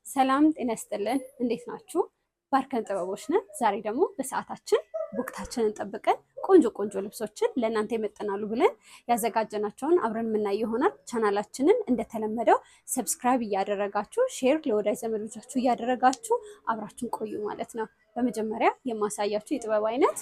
ሰላም ጤና ይስጥልን። እንዴት ናችሁ? ባርከን ጥበቦች ነን። ዛሬ ደግሞ በሰዓታችን ወቅታችንን ጠብቀን ቆንጆ ቆንጆ ልብሶችን ለእናንተ ይመጥናሉ ብለን ያዘጋጀናቸውን አብረን የምናይ ይሆናል። ቻናላችንን እንደተለመደው subscribe እያደረጋችሁ፣ share ለወዳጅ ዘመዶቻችሁ እያደረጋችሁ አብራችሁን ቆዩ ማለት ነው። በመጀመሪያ የማሳያችሁ የጥበብ አይነት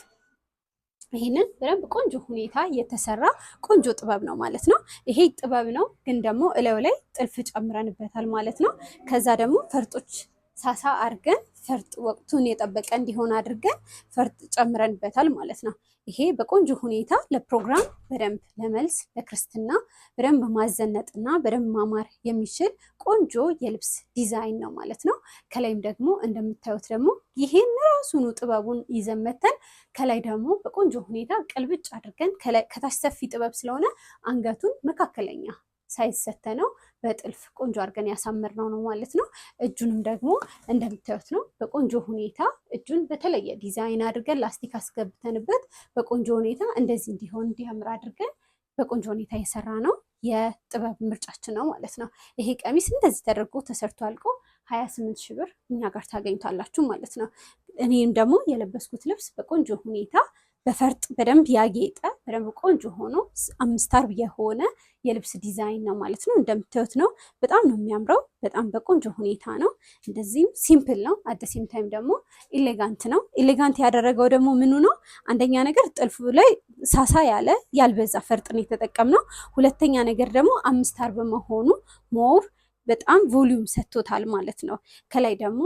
ይህንን በደንብ ቆንጆ ሁኔታ የተሰራ ቆንጆ ጥበብ ነው ማለት ነው። ይሄ ጥበብ ነው፣ ግን ደግሞ እላዩ ላይ ጥልፍ ጨምረንበታል ማለት ነው። ከዛ ደግሞ ፈርጦች ሳሳ አድርገን ፈርጥ ወቅቱን የጠበቀ እንዲሆን አድርገን ፈርጥ ጨምረንበታል ማለት ነው። ይሄ በቆንጆ ሁኔታ ለፕሮግራም በደንብ ለመልስ፣ ለክርስትና በደንብ ማዘነጥና በደንብ ማማር የሚችል ቆንጆ የልብስ ዲዛይን ነው ማለት ነው። ከላይም ደግሞ እንደምታዩት ደግሞ ይሄን ራሱኑ ጥበቡን ይዘን መተን ከላይ ደግሞ በቆንጆ ሁኔታ ቅልብጭ አድርገን ከታች ሰፊ ጥበብ ስለሆነ አንገቱን መካከለኛ size ሰተነው በጥልፍ ቆንጆ አድርገን ያሳመርነው ነው ማለት ነው። እጁንም ደግሞ እንደምታዩት ነው። በቆንጆ ሁኔታ እጁን በተለየ ዲዛይን አድርገን ላስቲክ አስገብተንበት በቆንጆ ሁኔታ እንደዚህ እንዲሆን እንዲያምር አድርገን በቆንጆ ሁኔታ የሰራነው የጥበብ ምርጫችን ነው ማለት ነው። ይሄ ቀሚስ እንደዚህ ተደርጎ ተሰርቶ አልቆ 28 ሺህ ብር እኛ ጋር ታገኙታላችሁ ማለት ነው። እኔም ደግሞ የለበስኩት ልብስ በቆንጆ ሁኔታ በፈርጥ በደንብ ያጌጠ፣ በደንብ ቆንጆ ሆኖ አምስት አርብ የሆነ የልብስ ዲዛይን ነው ማለት ነው። እንደምታዩት ነው። በጣም ነው የሚያምረው። በጣም በቆንጆ ሁኔታ ነው። እንደዚህም simple ነው። At the same time ደግሞ elegant ነው። Elegant ያደረገው ደግሞ ምኑ ነው? አንደኛ ነገር ጥልፉ ላይ ሳሳ ያለ ያልበዛ ፈርጥ ነው የተጠቀምነው። ሁለተኛ ነገር ደግሞ አምስት አርብ መሆኑ more በጣም volume ሰጥቶታል ማለት ነው። ከላይ ደግሞ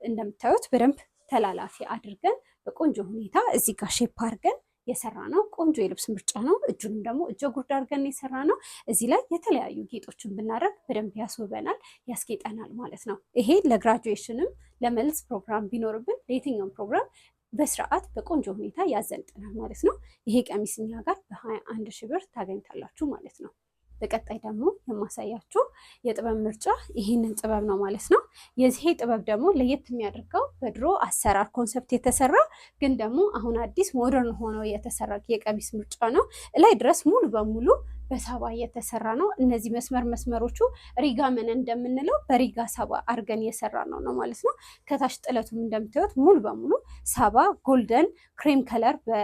እንደምታዩት በደንብ ተላላፊ አድርገን በቆንጆ ሁኔታ እዚህ ጋር shape አድርገን የሰራነው ቆንጆ የልብስ ምርጫ ነው። እጁንም ደግሞ እጀ ጉርድ አድርገን የሰራነው። እዚህ ላይ የተለያዩ ጌጦችን ብናደርግ በደንብ ያስውበናል፣ ያስጌጠናል ማለት ነው። ይሄ ለ graduation ም ለመልስ ፕሮግራም ቢኖርብን ለየትኛውም ፕሮግራም በስርዓት በቆንጆ ሁኔታ ያዘንጠናል ማለት ነው። ይሄ ቀሚስ እኛ ጋር በ21 ሺህ ብር ታገኝታላችሁ ማለት ነው። በቀጣይ ደግሞ የማሳያችሁ የጥበብ ምርጫ ይህንን ጥበብ ነው ማለት ነው። የዚህ ጥበብ ደግሞ ለየት የሚያደርገው በድሮ አሰራር concept የተሰራ ግን ደግሞ አሁን አዲስ modern ሆኖ የተሰራ የቀሚስ ምርጫ ነው። እላይ ድረስ ሙሉ በሙሉ በሳባ የተሰራ ነው። እነዚህ መስመር መስመሮቹ ሪጋ መነን እንደምንለው በሪጋ ሳባ አድርገን የሰራነው ነው ማለት ነው። ከታች ጥለቱም እንደምታዩት ሙሉ በሙሉ ሳባ golden cream color በ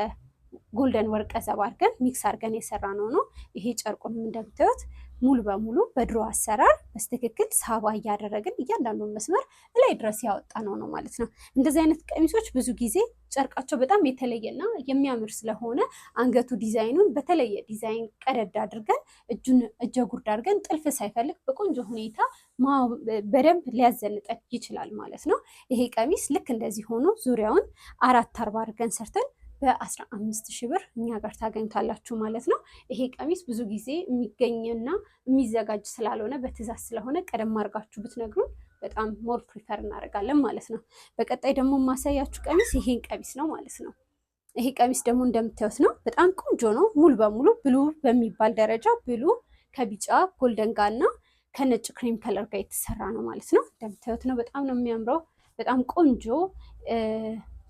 golden ወርቀ ዘብ አድርገን mix አድርገን የሰራነው ነው። ይሄ ጨርቁንም እንደምታዩት ሙሉ በሙሉ በድሮ አሰራር በትክክል ሳባ እያደረግን እያንዳንዱን መስመር እላይ ድረስ ያወጣነው ነው ማለት ነው። እንደዚህ አይነት ቀሚሶች ብዙ ጊዜ ጨርቃቸው በጣም የተለየና የሚያምር ስለሆነ አንገቱ ዲዛይኑን በተለየ ዲዛይን ቀደድ አድርገን እጁን እጀ ጉርድ አድርገን ጥልፍ ሳይፈልግ በቆንጆ ሁኔታ በደንብ ሊያዘንጠን ይችላል ማለት ነው። ይሄ ቀሚስ ልክ እንደዚህ ሆኖ ዙሪያውን አራት አርባ አድርገን ሰርተን በ15 ሺህ ብር እኛ ጋር ታገኙታላችሁ ማለት ነው። ይሄ ቀሚስ ብዙ ጊዜ የሚገኝና የሚዘጋጅ ስላልሆነ፣ በትዕዛዝ ስለሆነ ቀደም አድርጋችሁ ብትነግሩን በጣም more prefer እናደርጋለን ማለት ነው። በቀጣይ ደግሞ የማሳያችሁ ቀሚስ ይሄን ቀሚስ ነው ማለት ነው። ይሄ ቀሚስ ደግሞ እንደምታዩት ነው። በጣም ቆንጆ ነው። ሙሉ በሙሉ blue በሚባል ደረጃ blue ከቢጫ golden ጋር እና ከነጭ cream color ጋር የተሰራ ነው ማለት ነው። እንደምታዩት ነው። በጣም ነው የሚያምረው። በጣም ቆንጆ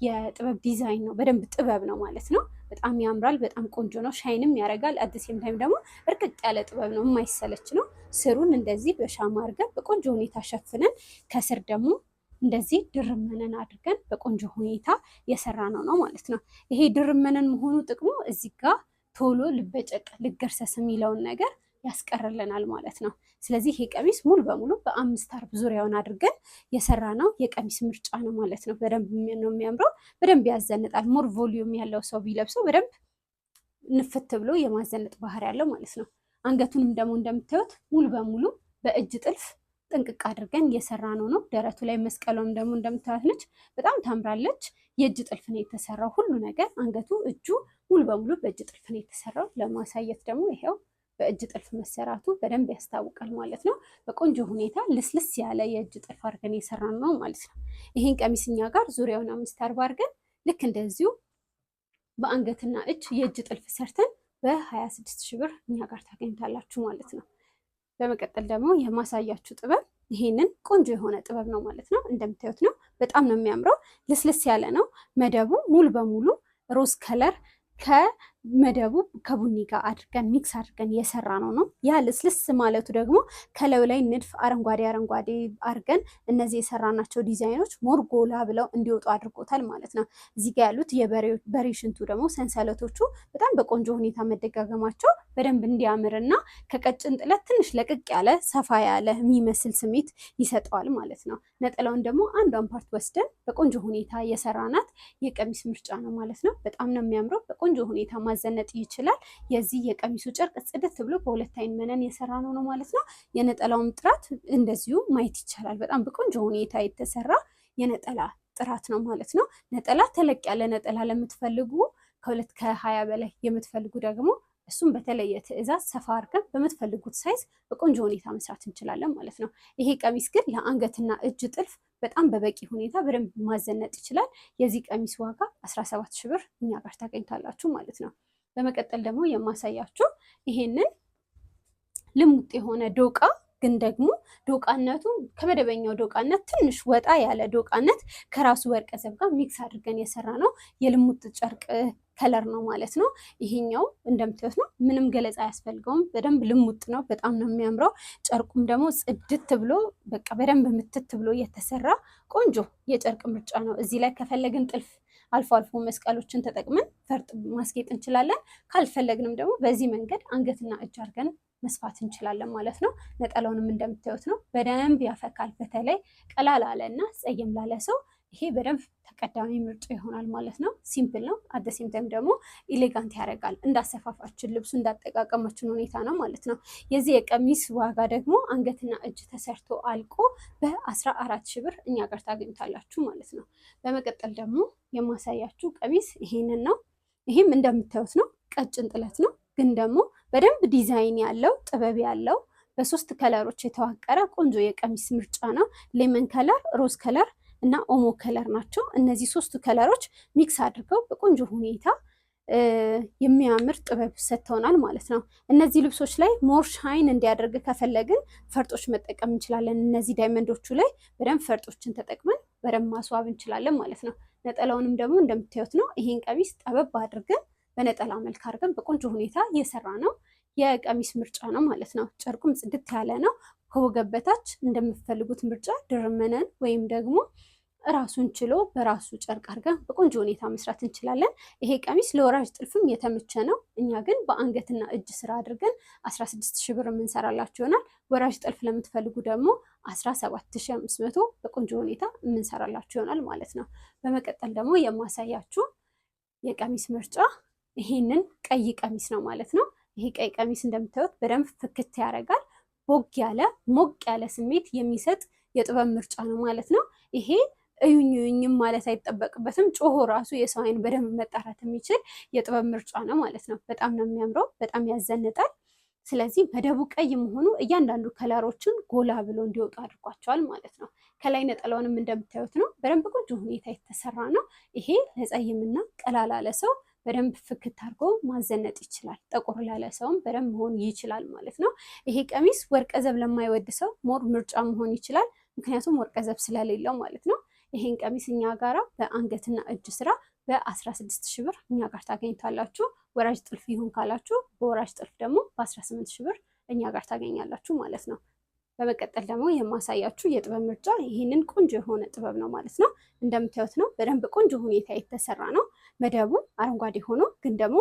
የጥበብ ዲዛይን ነው። በደንብ ጥበብ ነው ማለት ነው። በጣም ያምራል። በጣም ቆንጆ ነው። Shine ም ያደርጋል። At the same time ደግሞ እርቅቅ ያለ ጥበብ ነው። የማይሰለች ነው። ስሩን እንደዚህ በሻማ አድርገን በቆንጆ ሁኔታ ሸፍነን ከስር ደግሞ እንደዚህ ድርብ መነን አድርገን በቆንጆ ሁኔታ የሰራነው ነው ማለት ነው። ይሄ ድርብ መነን መሆኑ ጥቅሙ እዚህ ጋር ቶሎ ልበጨቅ ልገርሰስ የሚለውን ነገር ያስቀርልናል ማለት ነው። ስለዚህ ይሄ ቀሚስ ሙሉ በሙሉ በአምስት አርብ ዙሪያውን አድርገን የሰራነው የቀሚስ ምርጫ ነው ማለት ነው። በደንብ ነው የሚያምረው፣ በደንብ ያዘንጣል። More volume ያለው ሰው ቢለብሰው በደንብ ንፍት ብሎ የማዘነጥ ባህሪ ያለው ማለት ነው። አንገቱንም ደግሞ እንደምታዩት ሙሉ በሙሉ በእጅ ጥልፍ ጥንቅቅ አድርገን የሰራነው ነው። ደረቱ ላይ መስቀሏም ደግሞ እንደምታዩት ነች። በጣም ታምራለች። የእጅ ጥልፍ ነው የተሰራው ሁሉ ነገር፣ አንገቱ፣ እጁ ሙሉ በሙሉ በእጅ ጥልፍ ነው የተሰራው። ለማሳየት ደግሞ ይሄው በእጅ ጥልፍ መሰራቱ በደንብ ያስታውቃል ማለት ነው። በቆንጆ ሁኔታ ልስልስ ያለ የእጅ ጥልፍ አድርገን የሰራነው ማለት ነው። ይሄን ቀሚስ እኛ ጋር ዙሪያውን አምስት አርባ አድርገን ልክ እንደዚሁ በአንገትና እጅ የእጅ ጥልፍ ሰርተን በ26 ሺህ ብር እኛ ጋር ታገኙታላችሁ ማለት ነው። በመቀጠል ደግሞ የማሳያችሁ ጥበብ ይሄንን ቆንጆ የሆነ ጥበብ ነው ማለት ነው። እንደምታዩት ነው። በጣም ነው የሚያምረው። ልስልስ ያለ ነው። መደቡ ሙሉ በሙሉ rose color ከ መደቡ ከቡኒ ጋር አድርገን mix አድርገን የሰራነው ነው። ያ ልስልስ ማለቱ ደግሞ ከላዩ ላይ ንድፍ አረንጓዴ አረንጓዴ አድርገን እነዚህ የሰራናቸው ዲዛይኖች more ጎላ ብለው እንዲወጡ አድርጎታል ማለት ነው። እዚህ ጋ ያሉት የበሬ ሽንቱ ደግሞ ሰንሰለቶቹ በጣም በቆንጆ ሁኔታ መደጋገማቸው በደንብ እንዲያምርና ከቀጭን ጥለት ትንሽ ለቅቅ ያለ ሰፋ ያለ የሚመስል ስሜት ይሰጠዋል ማለት ነው። ነጠላውን ደግሞ አንዷን part ወስደን በቆንጆ ሁኔታ የሰራናት የቀሚስ ምርጫ ነው ማለት ነው። በጣም ነው የሚያምረው። በቆንጆ ሁኔታ ማዘነጥ ይችላል። የዚህ የቀሚሱ ጨርቅ ጽድት ብሎ በሁለት አይን መነን የሰራነው ነው ማለት ነው። የነጠላውም ጥራት እንደዚሁ ማየት ይቻላል። በጣም በቆንጆ ሁኔታ የተሰራ የነጠላ ጥራት ነው ማለት ነው። ነጠላ ተለቅ ያለ ነጠላ ለምትፈልጉ ከሁለት ከሀያ በላይ የምትፈልጉ ደግሞ እሱም በተለየ ትዕዛዝ ሰፋ አድርገን በምትፈልጉት size በቆንጆ ሁኔታ መስራት እንችላለን ማለት ነው። ይሄ ቀሚስ ግን ለአንገትና እጅ ጥልፍ በጣም በበቂ ሁኔታ በደንብ ማዘነጥ ይችላል። የዚህ ቀሚስ ዋጋ 17 ሺህ ብር እኛ ጋር ታገኝታላችሁ ማለት ነው። በመቀጠል ደግሞ የማሳያችሁ ይሄንን ልሙጥ የሆነ ዶቃ ግን ደግሞ ዶቃነቱ ከመደበኛው ዶቃነት ትንሽ ወጣ ያለ ዶቃነት ከራሱ ወርቀ ዘብ ጋር mix አድርገን የሰራነው የልሙጥ ጨርቅ color ነው ማለት ነው። ይሄኛው እንደምታዩት ነው። ምንም ገለጻ አያስፈልገውም። በደንብ ልሙጥ ነው። በጣም ነው የሚያምረው። ጨርቁም ደግሞ ጽድት ብሎ በቃ በደንብ ምትት ብሎ የተሰራ ቆንጆ የጨርቅ ምርጫ ነው። እዚህ ላይ ከፈለግን ጥልፍ አልፎ አልፎ መስቀሎችን ተጠቅመን ፈርጥ ማስጌጥ እንችላለን። ካልፈለግንም ደግሞ በዚህ መንገድ አንገትና እጅ አድርገን መስፋት እንችላለን ማለት ነው። ነጠላውንም እንደምታዩት ነው። በደንብ ያፈካል። በተለይ ቀላ ላለ እና ጸይም ላለ ሰው ይሄ በደንብ ተቀዳሚ ምርጫ ይሆናል ማለት ነው። simple ነው። at the same time ደግሞ elegant ያደርጋል። እንዳሰፋፋችን ልብሱ እንዳጠቃቀማችን ሁኔታ ነው ማለት ነው። የዚህ የቀሚስ ዋጋ ደግሞ አንገትና እጅ ተሰርቶ አልቆ በ14 ሺህ ብር እኛ ጋር ታገኙታላችሁ ማለት ነው። በመቀጠል ደግሞ የማሳያችሁ ቀሚስ ይሄንን ነው። ይሄም እንደምታዩት ነው። ቀጭን ጥለት ነው፣ ግን ደግሞ በደንብ ዲዛይን ያለው ጥበብ ያለው በሶስት color ኦች የተዋቀረ ቆንጆ የቀሚስ ምርጫ ነው። lemon color፣ rose color እና ኦሞ color ናቸው። እነዚህ ሶስቱ color ኦች mix አድርገው በቆንጆ ሁኔታ የሚያምር ጥበብ ሰጥተውናል ማለት ነው። እነዚህ ልብሶች ላይ more shine እንዲያደርግ ከፈለግን ፈርጦች መጠቀም እንችላለን። እነዚህ diamond ኦቹ ላይ በደንብ ፈርጦችን ተጠቅመን በደንብ ማስዋብ እንችላለን ማለት ነው። ነጠላውንም ደግሞ እንደምታዩት ነው። ይሄን ቀሚስ ጠበብ አድርገን በነጠላ መልክ አድርገን በቆንጆ ሁኔታ የሰራነው የቀሚስ ምርጫ ነው ማለት ነው። ጨርቁም ጽድት ያለ ነው። ከወገብ በታች እንደምትፈልጉት ምርጫ ድርመነን ወይም ደግሞ ራሱን ችሎ በራሱ ጨርቅ አድርገን በቆንጆ ሁኔታ መስራት እንችላለን። ይሄ ቀሚስ ለወራጅ ጥልፍም የተመቸ ነው። እኛ ግን በአንገትና እጅ ስራ አድርገን 16 ሺህ ብር የምንሰራላችሁ ይሆናል። ወራጅ ጥልፍ ለምትፈልጉ ደግሞ 17,500 በቆንጆ ሁኔታ የምንሰራላችሁ ይሆናል ማለት ነው። በመቀጠል ደግሞ የማሳያችሁ የቀሚስ ምርጫ ይሄንን ቀይ ቀሚስ ነው ማለት ነው። ይሄ ቀይ ቀሚስ እንደምታዩት በደንብ ፍክት ያደርጋል። ቦግ ያለ ሞቅ ያለ ስሜት የሚሰጥ የጥበብ ምርጫ ነው ማለት ነው። ይሄ እዩኝ እዩኝም ማለት አይጠበቅበትም። ጮሆ ራሱ የሰው አይን በደንብ መጣራት የሚችል የጥበብ ምርጫ ነው ማለት ነው። በጣም ነው የሚያምረው፣ በጣም ያዘንጣል። ስለዚህ መደቡ ቀይ መሆኑ እያንዳንዱ color ኦችን ጎላ ብሎ እንዲወጡ አድርጓቸዋል ማለት ነው። ከላይ ነጠላውንም እንደምታዩት ነው። በደንብ ቆንጆ ሁኔታ የተሰራ ነው። ይሄ ለጸይምና ቀላ ላለ ሰው በደንብ ፍክት አድርጎ ማዘነጥ ይችላል። ጠቆር ላለ ሰውም በደንብ መሆን ይችላል ማለት ነው። ይሄ ቀሚስ ወርቀ ዘብ ለማይወድ ሰው more ምርጫ መሆን ይችላል። ምክንያቱም ወርቀ ዘብ ስለሌለው ማለት ነው። ይሄን ቀሚስ እኛ ጋራ በአንገትና እጅ ስራ በ16 ሺህ ብር እኛ ጋር ታገኝታላችሁ። ወራጅ ጥልፍ ይሁን ካላችሁ በወራጅ ጥልፍ ደግሞ በ18 ሺህ ብር እኛ ጋር ታገኛላችሁ ማለት ነው። በመቀጠል ደግሞ የማሳያችሁ የጥበብ ምርጫ ይህንን ቆንጆ የሆነ ጥበብ ነው ማለት ነው። እንደምታዩት ነው። በደንብ ቆንጆ ሁኔታ የተሰራ ነው። መደቡ አረንጓዴ ሆኖ ግን ደግሞ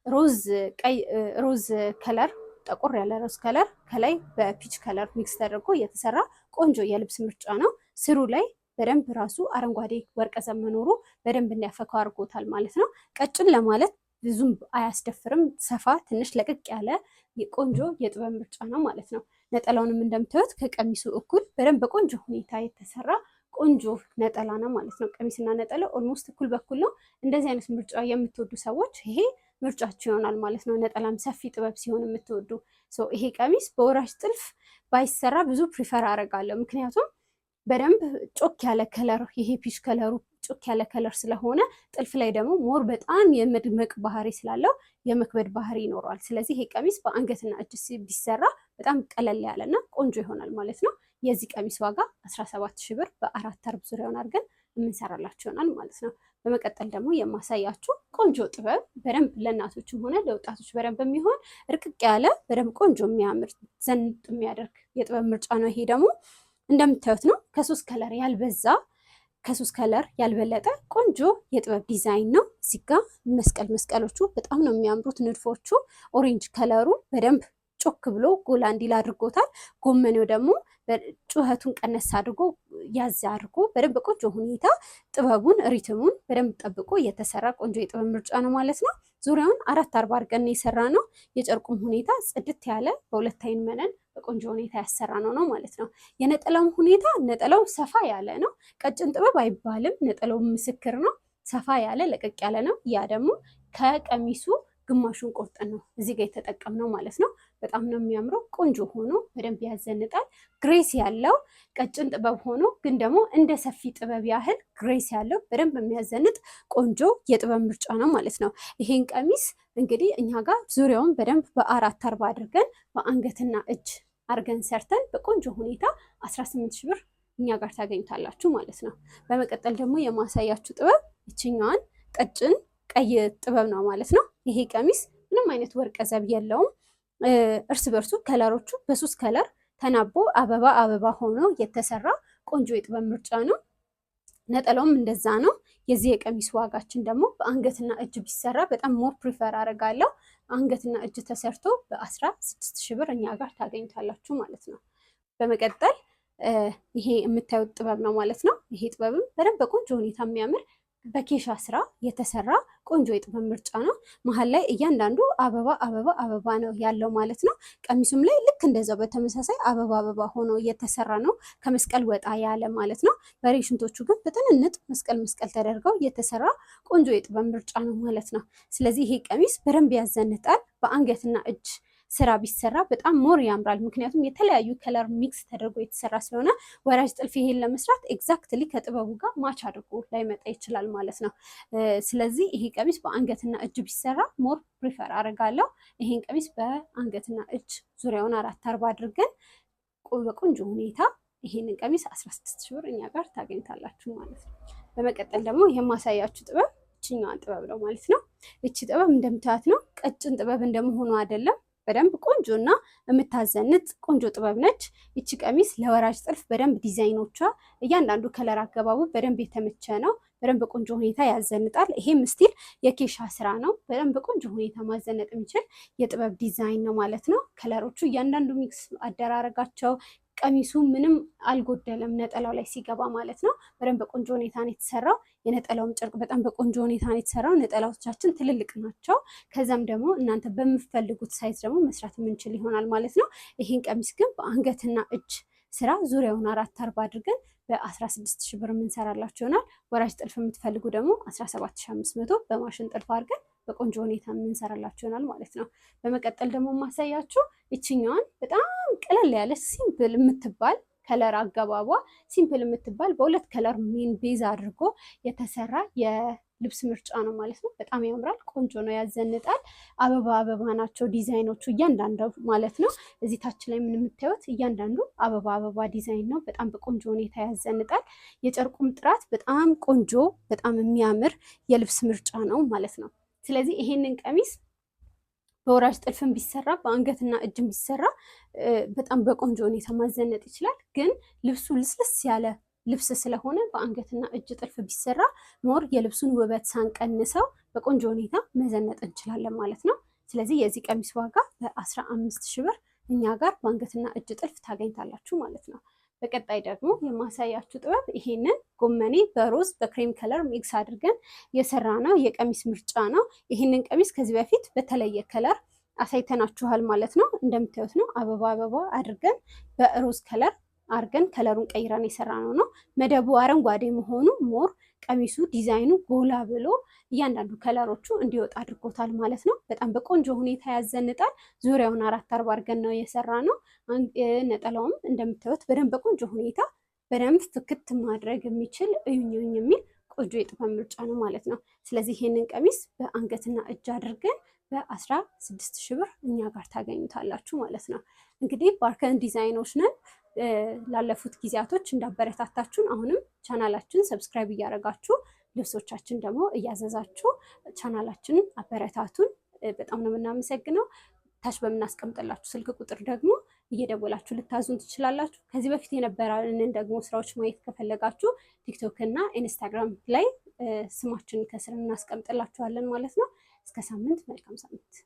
ሮዝ ቀይ rose color ጠቆር ያለ rose color ከላይ በ peach color mix ተደርጎ የተሰራ ቆንጆ የልብስ ምርጫ ነው። ስሩ ላይ በደንብ ራሱ አረንጓዴ ወርቀ ዘብ መኖሩ በደንብ እንዲያፈካው አድርጎታል ማለት ነው። ቀጭን ለማለት ብዙም አያስደፍርም። ሰፋ ትንሽ ለቅቅ ያለ ቆንጆ የጥበብ ምርጫ ነው ማለት ነው። ነጠላውንም እንደምታዩት ከቀሚሱ እኩል በደንብ በቆንጆ ሁኔታ የተሰራ ቆንጆ ነጠላ ነው ማለት ነው። ቀሚስና ነጠላ almost እኩል በኩል ነው። እንደዚህ አይነት ምርጫ የምትወዱ ሰዎች ይሄ ምርጫችሁ ይሆናል ማለት ነው። ነጠላም ሰፊ ጥበብ ሲሆን የምትወዱ ይሄ ቀሚስ በወራጅ ጥልፍ ባይሰራ ብዙ prefer አደርጋለሁ። ምክንያቱም በደንብ ጮክ ያለ color ይሄ peach color ኡ ጮክ ያለ color ስለሆነ ጥልፍ ላይ ደግሞ more በጣም የመድመቅ ባህሪ ስላለው የመክበድ ባህሪ ይኖረዋል። ስለዚህ ይሄ ቀሚስ በአንገትና እጅ ቢሰራ በጣም ቀለል ያለና ቆንጆ ይሆናል ማለት ነው። የዚህ ቀሚስ ዋጋ 17 ሺህ ብር በአራት አርብ ዙሪያውን አድርገን የምንሰራላችሁ ይሆናል ማለት ነው። በመቀጠል ደግሞ የማሳያችሁ ቆንጆ ጥበብ በደንብ ለእናቶችም ሆነ ለወጣቶች በደንብ የሚሆን እርቅቅ ያለ በደንብ ቆንጆ የሚያምር ዘንጥ የሚያደርግ የጥበብ ምርጫ ነው። ይሄ ደግሞ እንደምታዩት ነው። ከሶስት color ያልበዛ ከሶስት color ያልበለጠ ቆንጆ የጥበብ ዲዛይን ነው። እዚህ ጋ መስቀል መስቀሎቹ በጣም ነው የሚያምሩት። ንድፎቹ orange color ኡ በደንብ ጮክ ብሎ ጎላ እንዲል አድርጎታል። ጎመኔው ደግሞ ጩኸቱን ቀነስ አድርጎ ያዝ አድርጎ በደንብ ቆንጆ ሁኔታ ጥበቡን rhythm ኡን በደንብ ጠብቆ የተሰራ ቆንጆ የጥበብ ምርጫ ነው ማለት ነው። ዙሪያውን አራት አርባ አድርገን የሰራነው። የጨርቁም ሁኔታ ጽድት ያለ በሁለት አይን መነን በቆንጆ ሁኔታ ያሰራነው ነው ማለት ነው። የነጠላውም ሁኔታ ነጠላው ሰፋ ያለ ነው። ቀጭን ጥበብ አይባልም። ነጠላው ምስክር ነው። ሰፋ ያለ ለቀቅ ያለ ነው። ያ ደግሞ ከቀሚሱ ግማሹን ቆርጠን ነው እዚህ ጋር የተጠቀምነው ማለት ነው። በጣም ነው የሚያምረው። ቆንጆ ሆኖ በደንብ ያዘንጣል። grace ያለው ቀጭን ጥበብ ሆኖ ግን ደግሞ እንደ ሰፊ ጥበብ ያህል grace ያለው በደንብ የሚያዘንጥ ቆንጆ የጥበብ ምርጫ ነው ማለት ነው። ይሄን ቀሚስ እንግዲህ እኛ ጋር ዙሪያውን በደንብ በአራት አርባ አድርገን በአንገትና እጅ አድርገን ሰርተን በቆንጆ ሁኔታ 18 ሺህ ብር እኛ ጋር ታገኙታላችሁ ማለት ነው። በመቀጠል ደግሞ የማሳያችሁ ጥበብ ይችኛዋን ቀጭን ቀይ ጥበብ ነው ማለት ነው። ይሄ ቀሚስ ምንም አይነት ወርቀ ዘብ የለውም። እርስ በርሱ color ኦቹ በሶስት color ተናቦ አበባ አበባ ሆኖ የተሰራ ቆንጆ የጥበብ ምርጫ ነው። ነጠላውም እንደዛ ነው። የዚህ የቀሚስ ዋጋችን ደግሞ በአንገትና እጅ ቢሰራ በጣም more prefer አደርጋለሁ። አንገትና እጅ ተሰርቶ በ16 ሺህ ብር እኛ ጋር ታገኙታላችሁ ማለት ነው። በመቀጠል ይሄ የምታዩት ጥበብ ነው ማለት ነው። ይሄ ጥበብም በደንብ በቆንጆ ሁኔታ የሚያምር በኬሻ ስራ የተሰራ ቆንጆ የጥበብ ምርጫ ነው። መሀል ላይ እያንዳንዱ አበባ አበባ አበባ ነው ያለው ማለት ነው። ቀሚሱም ላይ ልክ እንደዛው በተመሳሳይ አበባ አበባ ሆኖ የተሰራ ነው፣ ከመስቀል ወጣ ያለ ማለት ነው። በሬሽንቶቹ ግን በትንንጥ መስቀል መስቀል ተደርገው የተሰራ ቆንጆ የጥበብ ምርጫ ነው ማለት ነው። ስለዚህ ይሄ ቀሚስ በደንብ ያዘንጣል። በአንገትና እጅ ስራ ቢሰራ በጣም more ያምራል። ምክንያቱም የተለያዩ color mix ተደርጎ የተሰራ ስለሆነ ወራጅ ጥልፍ ይሄን ለመስራት exactly ከጥበቡ ጋር match አድርጎ ላይመጣ ይችላል ማለት ነው። ስለዚህ ይሄ ቀሚስ በአንገትና እጅ ቢሰራ more prefer አደርጋለሁ። ይሄን ቀሚስ በአንገትና እጅ ዙሪያውን አራት አርባ አድርገን በቆንጆ ሁኔታ ይሄንን ቀሚስ 16 ሺህ ብር እኛ ጋር ታገኝታላችሁ ማለት ነው። በመቀጠል ደግሞ የማሳያችሁ ጥበብ ይችኛዋን ጥበብ ነው ማለት ነው። እቺ ጥበብ እንደምታያት ነው። ቀጭን ጥበብ እንደመሆኑ አይደለም በደንብ ቆንጆ እና የምታዘንጥ ቆንጆ ጥበብ ነች። ይቺ ቀሚስ ለወራጅ ጥልፍ በደንብ ዲዛይኖቿ እያንዳንዱ color አገባቡ በደንብ የተመቸ ነው። በደንብ ቆንጆ ሁኔታ ያዘንጣል። ይሄም still የኬሻ ስራ ነው። በደንብ ቆንጆ ሁኔታ ማዘነጥ የሚችል የጥበብ ዲዛይን ነው ማለት ነው። color ኦቹ እያንዳንዱ mix አደራረጋቸው ቀሚሱ ምንም አልጎደለም፣ ነጠላው ላይ ሲገባ ማለት ነው። በደንብ በቆንጆ ሁኔታ ነው የተሰራው። የነጠላውም ጨርቅ በጣም በቆንጆ ሁኔታ ነው የተሰራው። ነጠላዎቻችን ትልልቅ ናቸው። ከዛም ደግሞ እናንተ በምትፈልጉት size ደግሞ መስራት የምንችል ይሆናል ማለት ነው። ይሄን ቀሚስ ግን በአንገትና እጅ ስራ ዙሪያውን አራት አርባ አድርገን በ16 ሺህ ብር የምንሰራላችሁ ይሆናል። ወራጅ ጥልፍ የምትፈልጉ ደግሞ 17500 በማሽን ጥልፍ አድርገን በቆንጆ ሁኔታ የምንሰራላችሁ ይሆናል ማለት ነው። በመቀጠል ደግሞ የማሳያችሁ ይችኛዋን በጣም ቀለል ያለ simple የምትባል color አገባቧ simple የምትባል በሁለት color main base አድርጎ የተሰራ የልብስ ምርጫ ነው ማለት ነው። በጣም ያምራል፣ ቆንጆ ነው፣ ያዘንጣል። አበባ አበባ ናቸው ዲዛይኖቹ እያንዳንዱ ማለት ነው። እዚህ ታች ላይ ምን የምታዩት እያንዳንዱ አበባ አበባ ዲዛይን ነው። በጣም በቆንጆ ሁኔታ ያዘንጣል። የጨርቁም ጥራት በጣም ቆንጆ፣ በጣም የሚያምር የልብስ ምርጫ ነው ማለት ነው። ስለዚህ ይሄንን ቀሚስ በወራጅ ጥልፍም ቢሰራ በአንገትና እጅም ቢሰራ በጣም በቆንጆ ሁኔታ ማዘነጥ ይችላል። ግን ልብሱ ልስልስ ያለ ልብስ ስለሆነ በአንገትና እጅ ጥልፍ ቢሰራ more የልብሱን ውበት ሳንቀንሰው በቆንጆ ሁኔታ መዘነጥ እንችላለን ማለት ነው። ስለዚህ የዚህ ቀሚስ ዋጋ በ15 ሺህ ብር እኛ ጋር በአንገትና እጅ ጥልፍ ታገኝታላችሁ ማለት ነው። በቀጣይ ደግሞ የማሳያችሁ ጥበብ ይሄንን ጎመኔ በ rose በ cream color mix አድርገን የሰራነው የቀሚስ ምርጫ ነው። ይሄንን ቀሚስ ከዚህ በፊት በተለየ color አሳይተናችኋል ማለት ነው። እንደምታዩት ነው። አበባ አበባ አድርገን በ rose color አድርገን color ኡን ቀይረን የሰራነው ነው። መደቡ አረንጓዴ መሆኑ more ቀሚሱ ዲዛይኑ ጎላ ብሎ እያንዳንዱ color ኦቹ እንዲወጣ አድርጎታል ማለት ነው። በጣም በቆንጆ ሁኔታ ያዘንጣል። ዙሪያውን አራት አርባ አድርገን ነው የሰራነው። ነጠላውም እንደምታዩት በደንብ በቆንጆ ሁኔታ በደንብ ፍክት ማድረግ የሚችል እዩኝ እዩኝ የሚል ቆንጆ የጥበብ ምርጫ ነው ማለት ነው። ስለዚህ ይሄንን ቀሚስ በአንገትና እጅ አድርገን በ16 ሺህ ብር እኛ ጋር ታገኙታላችሁ ማለት ነው። እንግዲህ ባርከን ዲዛይኖች ነን። ላለፉት ጊዜያቶች እንዳበረታታችሁን አሁንም ቻናላችን subscribe እያደረጋችሁ ልብሶቻችን ደግሞ እያዘዛችሁ ቻናላችንን አበረታቱን። በጣም ነው የምናመሰግነው። ታች በምናስቀምጥላችሁ ስልክ ቁጥር ደግሞ እየደወላችሁ ልታዙን ትችላላችሁ። ከዚህ በፊት የነበረንን ደግሞ ስራዎች ማየት ከፈለጋችሁ ቲክቶክ እና ኢንስታግራም ላይ ስማችንን ከስር እናስቀምጥላችኋለን ማለት ነው። እስከ ሳምንት፣ መልካም ሳምንት።